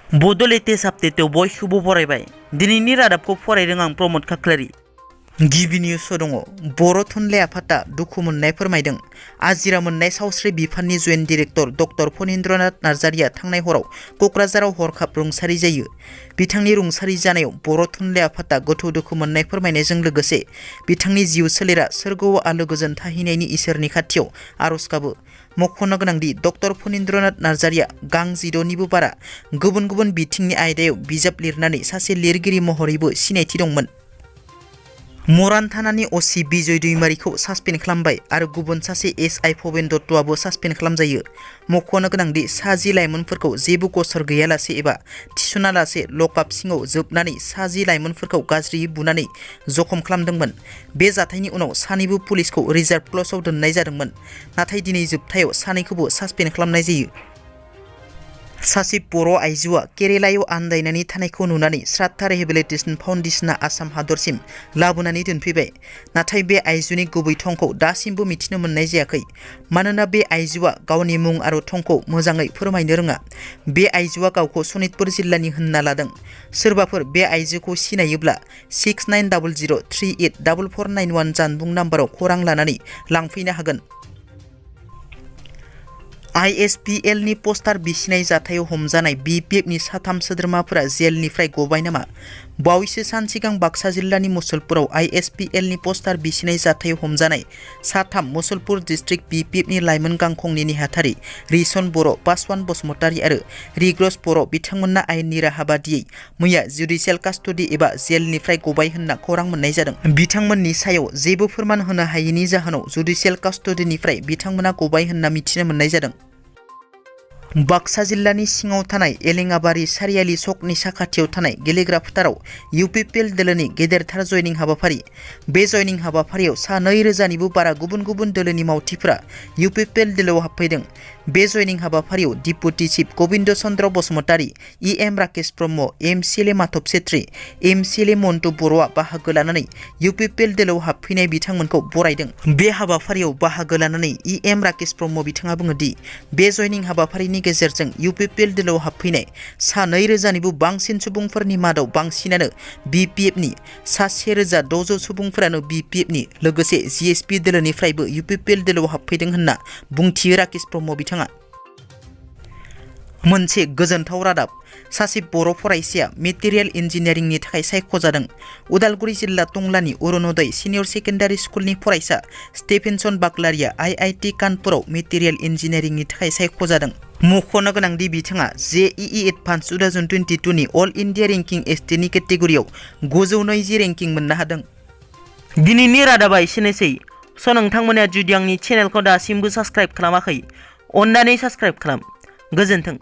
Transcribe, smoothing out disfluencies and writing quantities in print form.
बड' लेटेस्ट आपडेटआव बयखौबो बरायबाय। दिनैनि रादाबखौ फरायदों आं प्रमद खाख्लारि। गिबि निउसआव दङ बर' थुनलाइ आफादा दुखु मोननाय फोरमायदों। आजिरा मोननाय सावस्रि बिफाननि जयेन्ट डिरेक्टर डक्टर फणीन्द्रनाथ नार्जारिया थांनाय हराव क'क्राझाराव हरखाब रुंसारि जायो। बिथांनि रुंसारि जानायाव बर' थुनलाइ आफादा गोथौ दुखु मोननाय फोरमायनायजों लोगोसे बिथांनि जिउ सोलेरा सोरगोआव आलो गोजोन थाहैनायनि इसोरनि खाथियाव आरज गाबो। मख'नो गोनांदि डक्टर फणीन्द्रनाथ नार्जारिया गां 16निबो बारा गुबुन गुबुन बिथिंनि आयदायाव बिजाब लिरनानै सासे लिरगिरि महरैबो सिनायथि दंमोन। मरान थानानि असि बिजय दैमारिखौ सासपेन्ड खालामबाय आरो गुबुन सासे एसआइ भबेन दत्तआबो सासपेन्ड खालामजायो। मख'नो गोनांदि सा 10 लाइमोनफोरखौ जेबो गसर गैयालासे एबा थिसनालासे लकआप सिङाव जोबनानै सा 10 लाइमोनफोरखौ गाज्रियै बुनानै जखम खालामदोंमोन। बे जाथायनि उनाव सानैबो पुलिसखौ रिजार्भ क्लजआव दोननाय जादोंमोन, नाथाय दिनै जोबथायाव सानैखौबो सासपेन्ड खालामनाय जायो। सासे बर' आइजोआ केरेलायाव आन्दायनानै थानायखौ नुनानै श्राद्धा रिहेबिलिटेसन फाउन्डेसना आसाम हादरसिम लाबोनानै दोनफैबाय। नाथाय बे आइजोनि गुबै थंखौ दासिमबो मिथिनो मोननाय जायाखै, मानोना बे आइजोआ गावनि मुं आरो थंखौ मोजाङै फोरमायनो रोङा। बे आइजोआ गावखौ सनितपुर जिल्लानि होनना लादों। सोरबाफोर बे आइजोखौ सिनायोब्ला 6900384491 जानबुं नाम्बाराव खौरां लानानै लांफैनो हागोन। UPPL नि पस्टार बिसिनाय जाथायाव हमजानाय BPF नि 3 सोद्रोमाफोरा जेलनिफ्राय गबाय नामा? बावैसो सान सिगां बाक्सा जिल्लानि मुसलपुराव UPPL नि पस्टार बिसिनाय जाथायाव हमजानाय 3 मुसलपुर डिस्ट्रिक्ट BPF नि लाइमोन गांखंनि नेहाथारि रिसन बर', पासवान बसुमतारी आरो रिग्रस बर' बिथांमोनना आयेननि राहा बादियै मैया जुडिशियेल कास्टडि एबा जेलनिफ्राय गबाय होनना खौरां मोननाय जादों। बिथांमोननि सायाव जेबो फोरमान होनो हायैनि जाहोनाव जुडिशियेल कास्टडिनिफ्राय बिथांमोना गबाय होनना मिथिनो मोननाय जादों। बाक्सा जिल्लानि सिङाव थानाय एलेङाबारि सारियालि सकनि साखाथियाव थानाय गेलेग्रा फोथाराव UPPL दोलोनि गेदेरथार जयनिं हाबाफारि। बे जयनिं हाबाफारियाव सा 2000निबो बारा गुबुन गुबुन दोलोनि मावथिफोरा UPPL दोलोआव हाबफैदों। बे जयनिं हाबाफारियाव deputy chief Gobind Chandra Basumatary, EM Rakesh Brahma, MCLA Madhab Chhetri, MCLA Mantu Bora बाहागो लानानै UPPL दोलोआव हाबफैनाय बिथांमोनखौ बरायदों। बे हाबाफारियाव बाहागो लानानै EM राकेश ब्रह्म बिथाङा बुङो दि बे जयनिं हाबाफारिनि गेजेरजों UPPL दोलोआव हाबफैनाय सा 2000निबो बांसिन सुबुंफोरनि मादाव बांसिनानो BPF नि, सा 1600 सुबुंफोरानो BPF नि, लोगोसे GSP दोलोनिफ्रायबो UPPL दोलोआव हाबफैदों होनना बुंथियो राकेश ब्रह्म बिथाङा। मोनसे गोजोनथाव रादाब, सासे बर' फरायसाया मेटेरियेल इन्जिनियारिंनि थाखाय सायख'जादों। उदालगुरि जिल्ला टंलानि अरुणोदय सिनियर सेकेन्डारि स्कुलनि फरायसा स्टेफेनसन बाग्लारिया IIT कानपुराव मेटेरियेल इन्जिनियारिंनि थाखाय सायख'जादों। मख'नो गोनांदि बिथाङा JEE एडभान्स 2022 नि अल इन्डिया रेंकिं ST नि केटेगरियाव 920 रेंकिं मोननो हादों। दिनैनि रादाबा एसेनोसै। नोंथांमोना जुदि आंनि चेनेलखौ दासिमबो साबस्क्राइब खालामाखै, अन्नानै साबस्क्राइब खालाम। गोजोन्थों।